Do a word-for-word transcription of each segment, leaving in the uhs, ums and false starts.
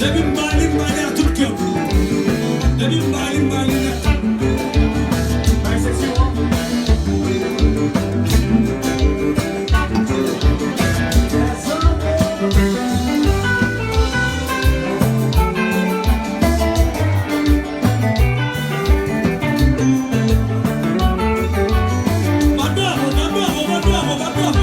Depi m ba li, m ba li a tout kè m. Depi m ba li, m ba li nèt. Bay seksyon an. Bat bravo, bat bravo, bat bravo, bat bravo.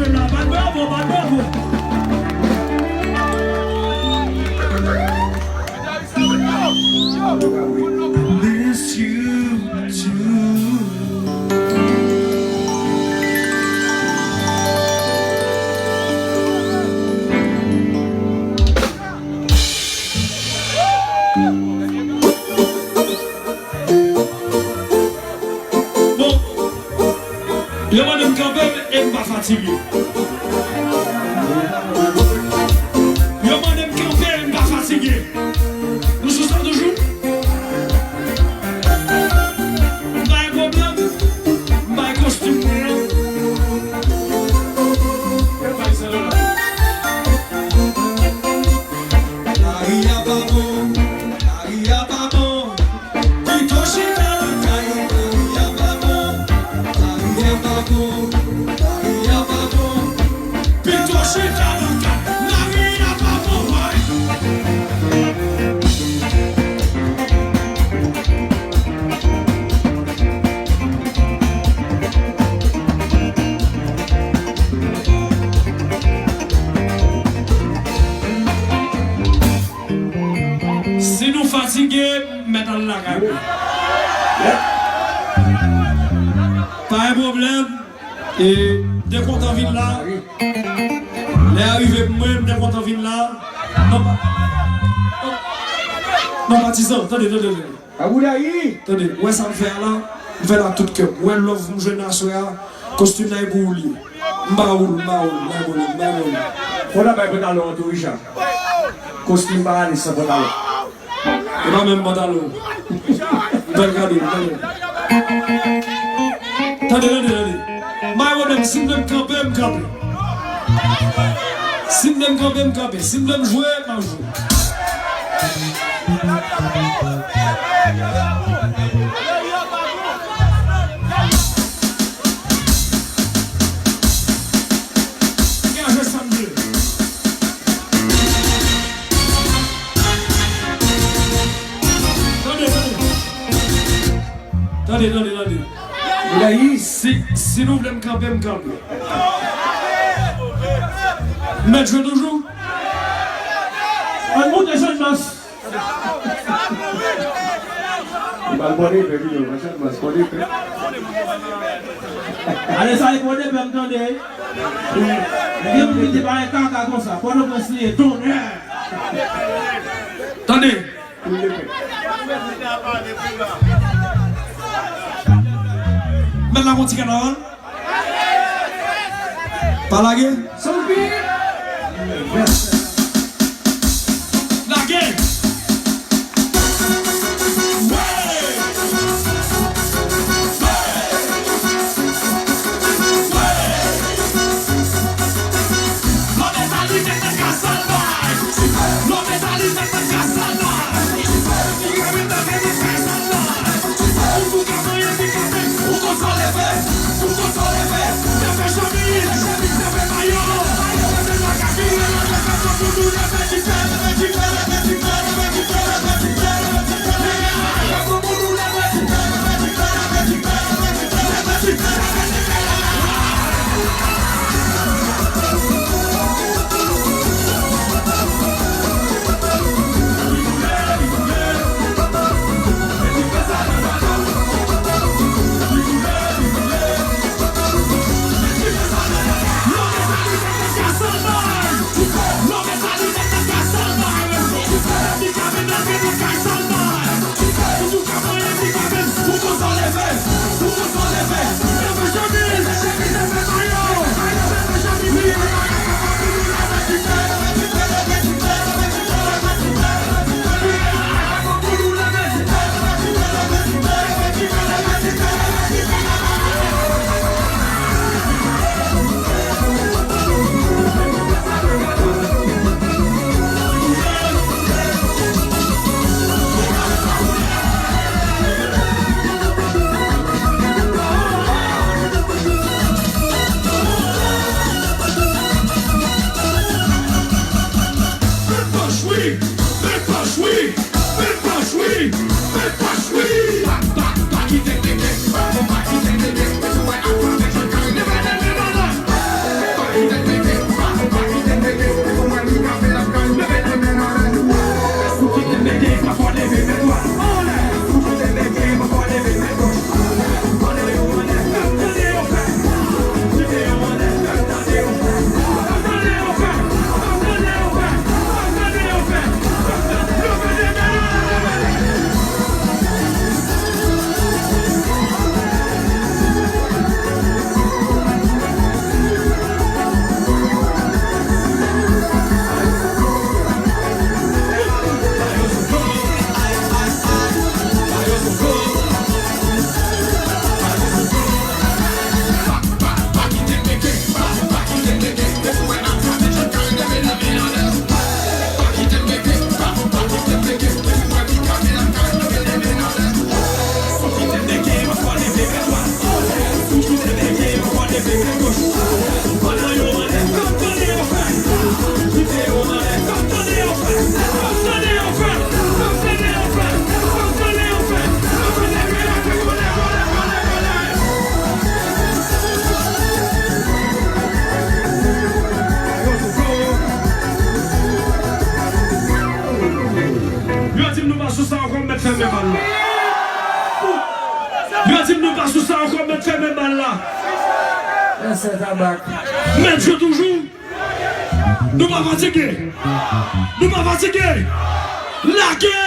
Bat bravo, bat bravo. Miss you too. Bon, yo mande m kanpe m e m pa fatige. Yo mande m kanpe e m pa fatige. Nou sou sa toujou? M pa gen pwoblèm. M bay kostim mwen an. Lari a pa bon, lari a pa bon. Pito chita lakay, lari a pa bon, lari a pa bon, lari a pa bon. Pito chita lakay, lari a pa bon, woy. Si nou fatige, m mèt al lakay mwen. Pa gen pwoblèm. E, m te kontan vin la. Lè a rive pou mwen, m te kontan vin la. Non, pa- non, non, patizan, tande, tande, tande. Tande, ou wè sa m fè a la? M fè l ak tout kè m. Ou wè love m jwenn aswè a? Kostim nan e pou ou li ye. M ba ou l, m ba ou l, m ba ou l, m ba ou l. Fò n ap bay pantalon an tou, Richard. Kostim pa ale san pantalon. E pa menm pantalon. M fè l gade, m fè l gade. Tande, tande, tande. M pa gen pwoblèm, si m vle m kanpe, m kanpe. Si m vle m kanpe, m kanpe. Si m vle m jwe, m ap jwe. Degaje sa m vle. Tande, tande. Tande, tande, tande. Mesdames, si, si nou vle m kanpe, m kanpe. M mèt jwe toujou? Ann moute Channmas. Li pral pran defen, wi, yo, nan Channmas, pran defen. Ale sa, li pran defen, m tande. Gen moun ki di pa gen kaka konsa. Pòtoprens li ye, tonnè. Tande. Mèt la gon ti kanaval. Pa lage. Lage. Yo di m nou pa sou sa ankò, m mèt fèmen bal la. Yo di m nou pa sou sa ankò, m mèt fèmen bal la. Lèse tabak. Mèt jwe toujou. Nou pa fatige. Nou pa fatige. Lage.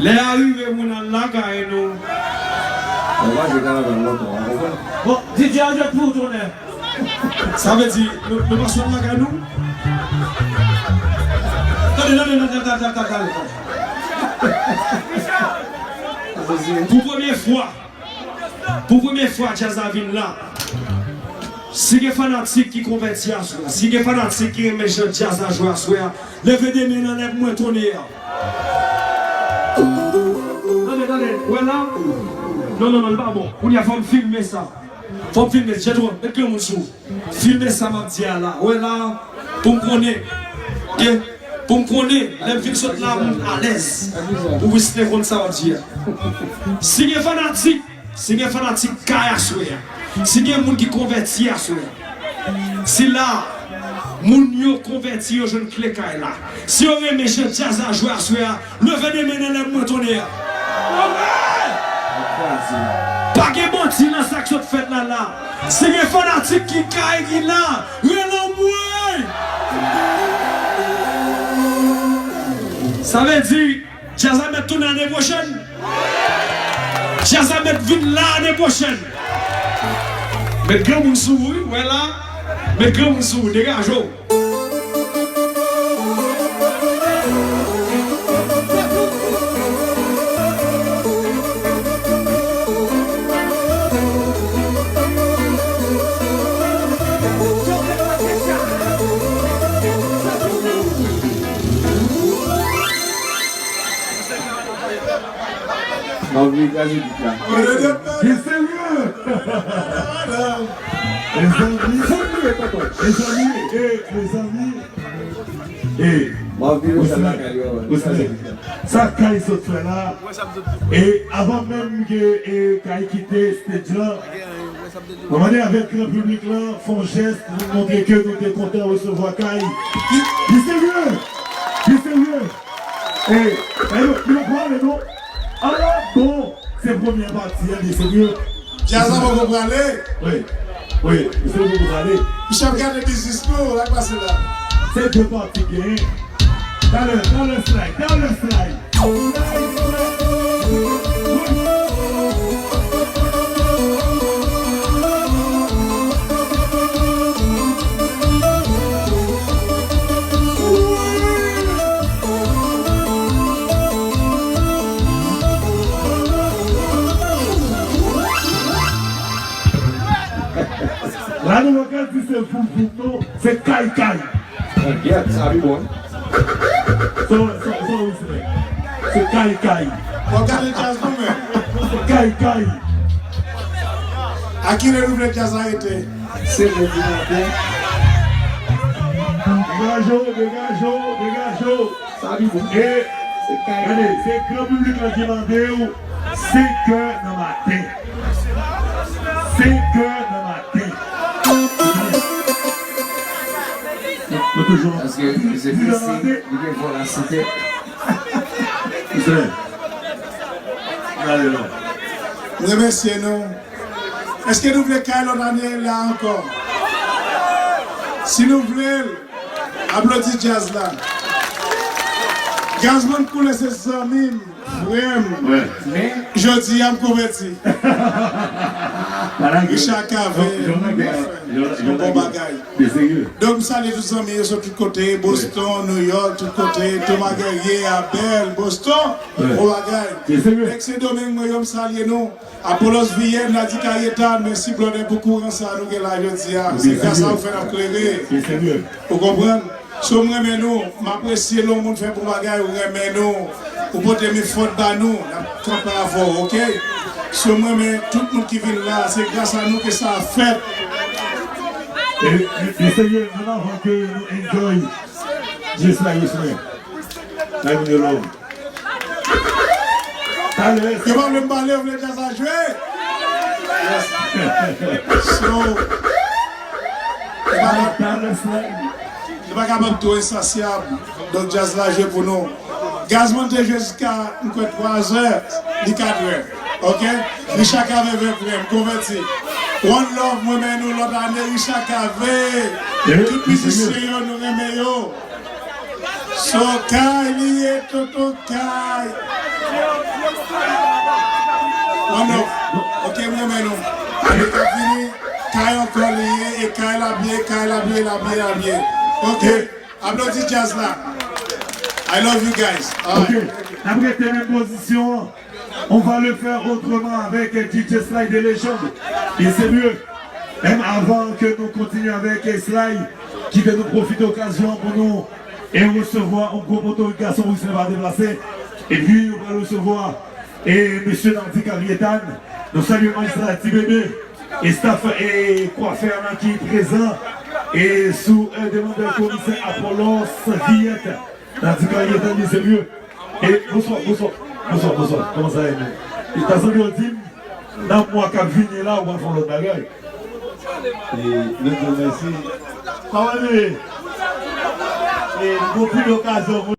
Lè a rive pou n al lakay nou. Mwen pa jwe kanaval lontan, w konprann? Bon, D J a jwe pou ou, Tonè. Sa vle di, nou, nou pa sot lakay nou? Tande, tande, tande, tande, tande, tande. Pou premye fwa, pou premye fwa djaz la vin la. Si gen fanatik ki konvèti aswè a, si gen fanatik ki renmen jan djaz la jwe aswè a, leve de men n anlè pou mwen, Tonè. Tande, tande, wè la? Non, non, non, li pa bon. Kounye a fò m filme sa. Fò m filme, Jetro, met granmoun sou. Filme sa m ap di a la. Wè la, pou m konnen. Ok? Pou m konnen, lè m fin sot la, pou m alèz. Pou Wislen konn sa m ap di a. Si gen fanatik, si gen fanatik kay aswè a, si gen moun ki konvèti aswè a, si la, moun yo konvèti, yo jwenn kle kay la. Si yo renmen jan djaz la jwe aswè a, leve de men n anlè pou mwen, Tonè. Pa gen manti nan sa k sot fèt la la. Si gen fanatik ki kay ki la, rele mwen. Sa vle di, djaz la mèt tounen ane pwochèn. Djaz la mèt vin la ane pwochèn. Met granmoun sou ou, wi, wè la. Met granmoun sou ou, degaje w. N ap vin kraze bit la. Li serye! Mezanmi, mezanmi, e, mezanmi, e, sa kay sot fè la, e, avan menm ke, e, kay kite stage la, mwen mande avèk gran piblik lan, fè yon jès pou nou montre ke nou te kontan resevwa kay. Li serye! Li serye! E, e, nou, nou pale, non? Ala bon, se premye pati a, li serye. Djaz la poko prale. Wi, wi, li serye poko prale. Misye ap gade biznis nou, la pase la. Se de pati genyen. Talè, talè slide, talè slide. La nou pa ka di se voum voum non, se kay kay. Gyèt, sa pi bon. So, so, so, respè. Se kay kay. Bon, gade djaz nou menm. Se kay kay. A kilè nou vle djaz la rete? Se bon pou maten. Degaje w, degaje w, degaje w. Sa pi bon. E, gade, se gran piblik lan ki mande w, senk è nan maten. Senk è nan maten. Nou, nou toujou. Paske misye fese, li gen vòl a senk è. Misye, gade la. M remèsye nou. Èske nou vle kay lòt ane la ankò? Si nou vle l, aplodi djaz la. Gazman Koulè se zanmi m, frè m. Wi. Men jodi a m konvèti. Richard Cavé, se yon bon bagay. Donk, m salye tout zanmi yo sot tout kote, Boston, New York, tout kote, Thomas Guerrier, Abel, Boston, bon bagay. Nèg Sendomeng mwen yo, m salye nou. Apollos Viyèn, Nadi Kayetan, mèsi brother pou kouran sa nou gen la jodi a. Se gras a ou fè n ap klere. Ou konprann? So m renmen nou, m apresye lè yon moun fè bon bagay, ou renmen nou, ou pote men fòt ba nou, n ap kanpe avè w, oke? So m renmen tout moun ki vin la, se gras a nou ke sa ap fèt. E, e, e seye, an avan ke nou enjoy, just like this man. Like you love. Talè. Yo pa vle m pale, yo vle djaz la jwe. So, yo pa, yo pa kapab tou ensasyab. Donk, djaz la jwe pou nou. Gazman te jwe jiska, m kwè, twa zè, li kat è. Oke? Richard Cavé vin frè m, konvèti. One love, mwen renmen nou lòt ane, Richard Cavé. Tout mizisyen yo, nou renmen yo. So kay li ye, Toto kay. One love. Ok, m renmen nou. Ane k ap vini, kay ankò li ye, e kay la byen, kay la byen, la byen, la byen. Ok, aplodi djaz la. I love you guys. All right. Ok, n ap rete menm pozisyon an. On va le faire autrement avec D J Sly de légende. Et c'est mieux. Menm avan ke nou kontinye avèk Sly, kite nou pwofite okazyon pou nou e resevwa yon gwo poto gason wi se pa deplase. Epi nou pral resevwa e mesye Nardi Karyetan. Nou salye majistra Ti Bebe e staff e kwafè an ki prezan e sou e demande komisè Apollos Viyèt. Nardi Karyetan, mesye. E bonswa, bonswa, bonswa, bonswa. Kòman sa ye menm? E ta sanble w di m nan mwa k ap vini la ou pral fè yon lòt bagay. E nou di w mèsi. Kòman nou ye? E m gon pil okazyon pou